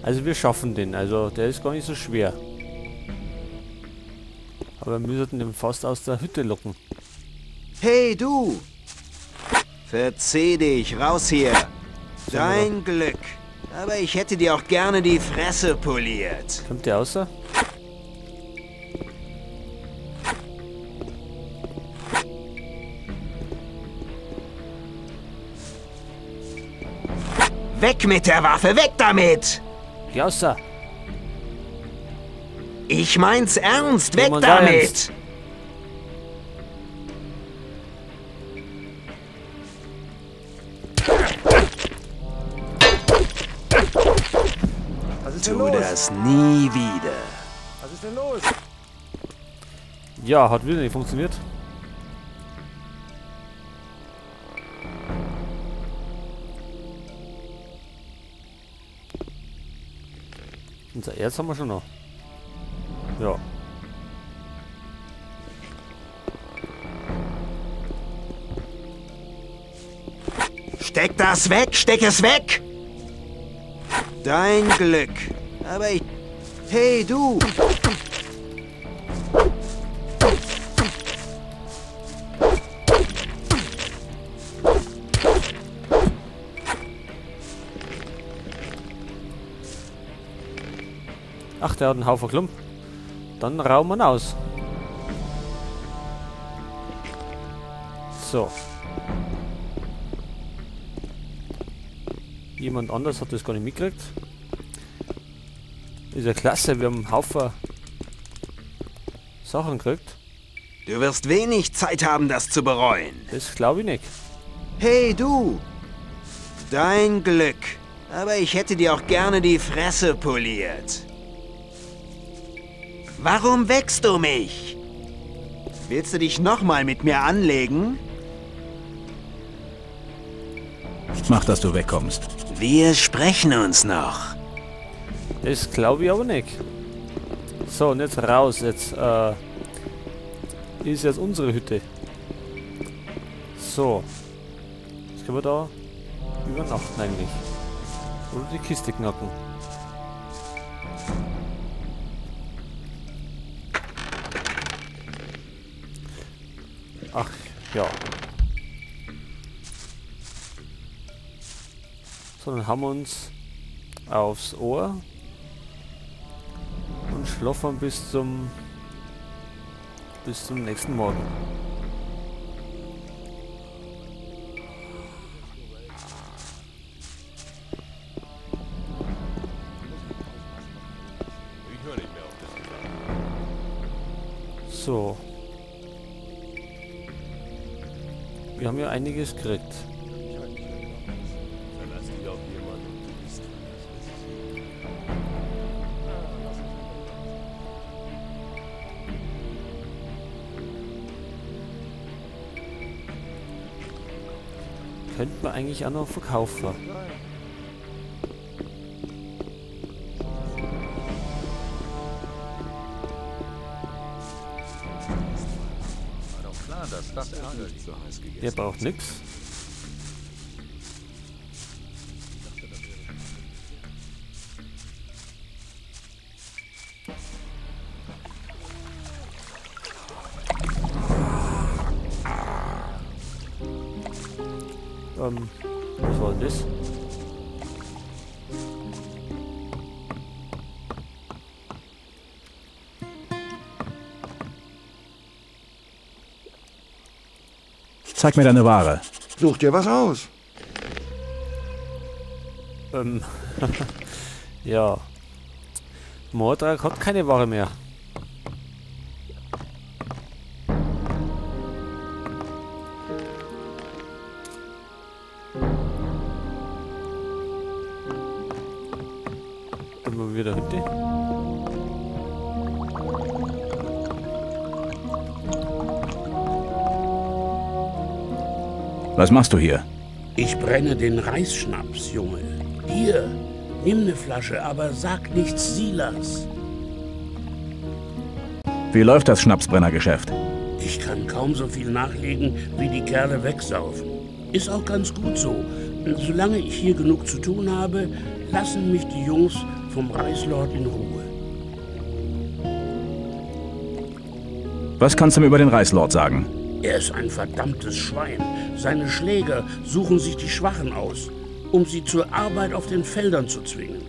Also wir schaffen den. Also der ist gar nicht so schwer. Aber wir müssen den fast aus der Hütte locken. Hey du! Verzieh dich, raus hier! Dein Glück. Aber ich hätte dir auch gerne die Fresse poliert. Kommt der außer? Weg mit der Waffe, weg damit! Jausa. Ich mein's ernst, weg damit! Ernst. Was ist denn Tu los? das nie wieder. Was ist denn los? Ja, hat wieder nicht funktioniert. Unser Erz haben wir schon noch. Ja. Steck das weg! Steck es weg! Dein Glück. Aber ich... Hey, du! Ach, der hat einen Haufen Klump. Dann rauben wir ihn aus. So. Jemand anders hat das gar nicht mitgekriegt. Ist ja klasse, wir haben einen Haufen Sachen gekriegt. Du wirst wenig Zeit haben, das zu bereuen. Das glaube ich nicht. Hey, du! Dein Glück. Aber ich hätte dir auch gerne die Fresse poliert. Warum wächst du mich? Willst du dich nochmal mit mir anlegen? Mach, dass du wegkommst. Wir sprechen uns noch. Das glaube ich aber nicht. So, und jetzt raus. Jetzt ist jetzt unsere Hütte. So. Jetzt können wir da übernachten eigentlich. Oder die Kiste knacken. Ach, ja. So, dann haben wir uns aufs Ohr und schlafen bis zum nächsten Morgen. So. Wir haben ja einiges gekriegt. Könnte man eigentlich auch noch verkaufen. Der braucht nix. Was war denn das? Zeig mir deine Ware. Such dir was aus. Ja. Mordrag hat keine Ware mehr. Dann mal wieder Hütte. Was machst du hier? Ich brenne den Reisschnaps, Junge. Hier, nimm ne Flasche, aber sag nichts Silas. Wie läuft das Schnapsbrennergeschäft? Ich kann kaum so viel nachlegen, wie die Kerle wegsaufen. Ist auch ganz gut so. Solange ich hier genug zu tun habe, lassen mich die Jungs vom Reislord in Ruhe. Was kannst du mir über den Reislord sagen? Er ist ein verdammtes Schwein. Seine Schläger suchen sich die Schwachen aus, um sie zur Arbeit auf den Feldern zu zwingen.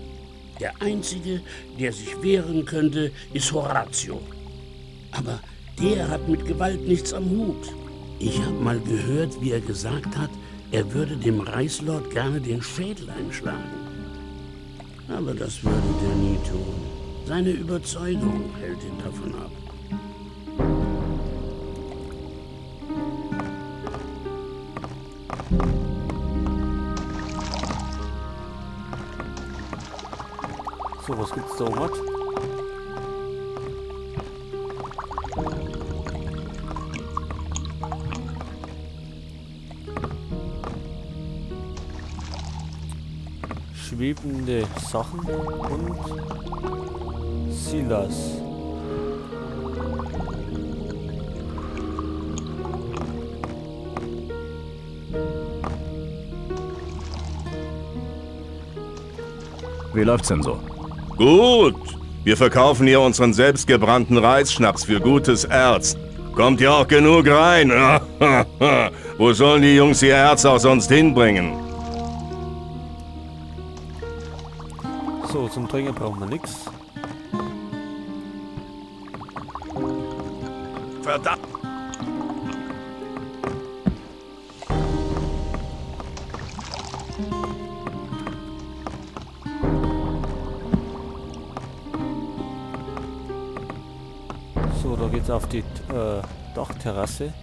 Der Einzige, der sich wehren könnte, ist Horatio. Aber der hat mit Gewalt nichts am Hut. Ich habe mal gehört, wie er gesagt hat, er würde dem Reislord gerne den Schädel einschlagen. Aber das würde der nie tun. Seine Überzeugung hält ihn davon ab. So, was gibt's da oben? Schwebende Sachen und Silas. Wie läuft's denn so? Gut. Wir verkaufen hier unseren selbstgebrannten Reisschnaps für gutes Erz. Kommt ja auch genug rein. Wo sollen die Jungs ihr Erz auch sonst hinbringen? So, zum Trinken brauchen wir nichts. Verdammt! So, da geht's auf die Dachterrasse.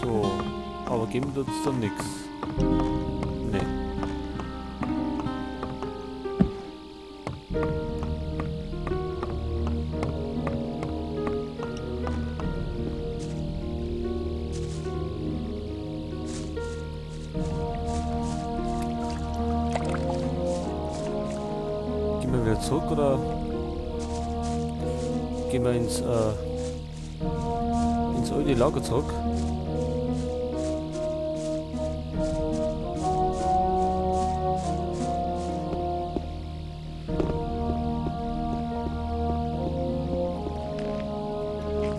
So, aber geben wir uns da nichts. Nee. Gehen wir wieder zurück oder gehen wir ins alte Lager zurück?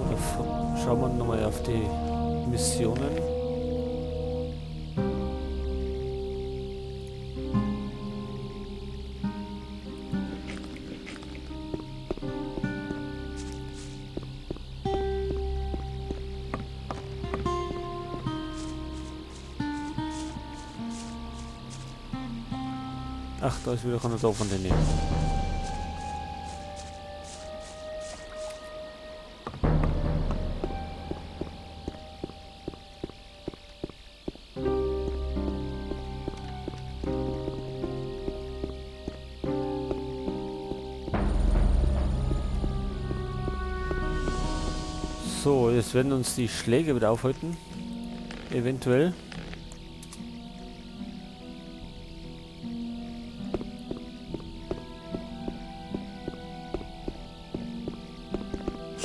Oder schauen wir nochmal auf die Missionen. Ach, da ist wieder keiner da von denen. So, jetzt werden uns die Schläge wieder aufhalten. Eventuell.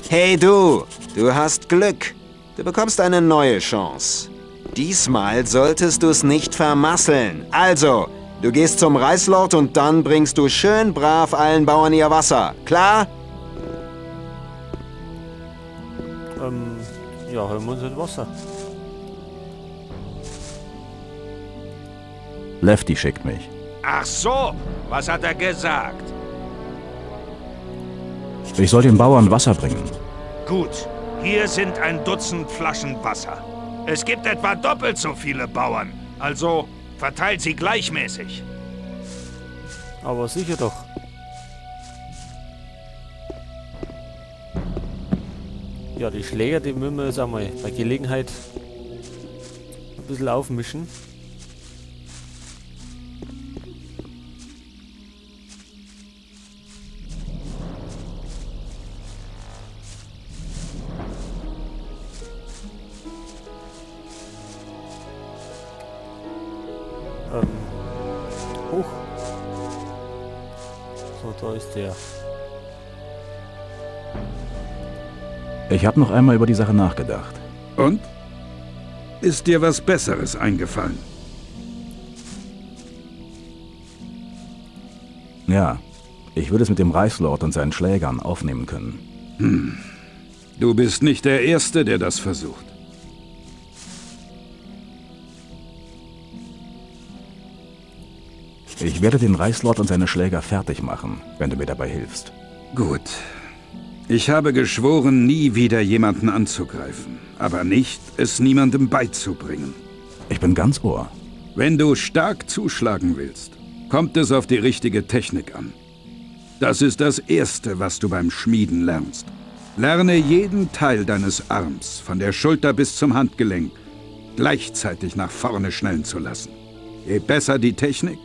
Hey du, du hast Glück. Du bekommst eine neue Chance. Diesmal solltest du es nicht vermasseln. Also, du gehst zum Reislord und dann bringst du schön brav allen Bauern ihr Wasser. Klar? Ja, holen wir uns halt Wasser. Lefty schickt mich. Ach so, was hat er gesagt? Ich soll den Bauern Wasser bringen. Gut, hier sind ein Dutzend Flaschen Wasser. Es gibt etwa doppelt so viele Bauern, also verteilt sie gleichmäßig. Aber sicher doch. Ja, die Schläger, die müssen wir jetzt einmal bei Gelegenheit ein bisschen aufmischen. Hoch. So, da ist der. Ich habe noch einmal über die Sache nachgedacht. Und? Ist dir was Besseres eingefallen? Ja, ich würde es mit dem Reichslord und seinen Schlägern aufnehmen können. Hm. Du bist nicht der Erste, der das versucht. Ich werde den Reichslord und seine Schläger fertig machen, wenn du mir dabei hilfst. Gut. Ich habe geschworen, nie wieder jemanden anzugreifen, aber nicht, es niemandem beizubringen. Ich bin ganz Ohr. Wenn du stark zuschlagen willst, kommt es auf die richtige Technik an. Das ist das Erste, was du beim Schmieden lernst. Lerne jeden Teil deines Arms, von der Schulter bis zum Handgelenk, gleichzeitig nach vorne schnellen zu lassen. Je besser die Technik,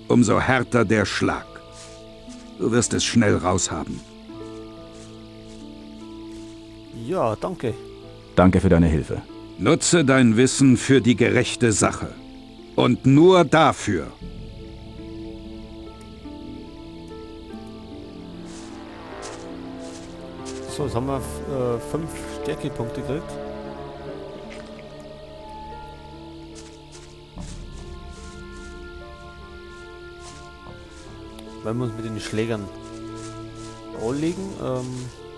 umso härter der Schlag. Du wirst es schnell raushaben. Ja, danke. Danke für deine Hilfe. Nutze dein Wissen für die gerechte Sache. Und nur dafür. So, jetzt haben wir 5 Stärkepunkte gekriegt. Weil wir uns mit den Schlägern anlegen.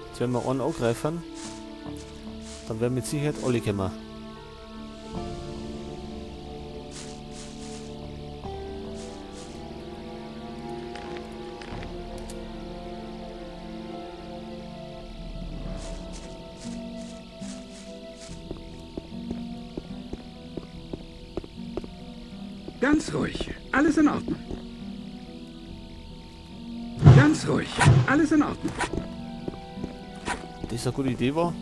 Jetzt werden wir einen angreifen. Dann werden mit Sicherheit alle kommen. Ganz ruhig, alles in Ordnung. Ganz ruhig, alles in Ordnung. Das ist eine gute Idee war.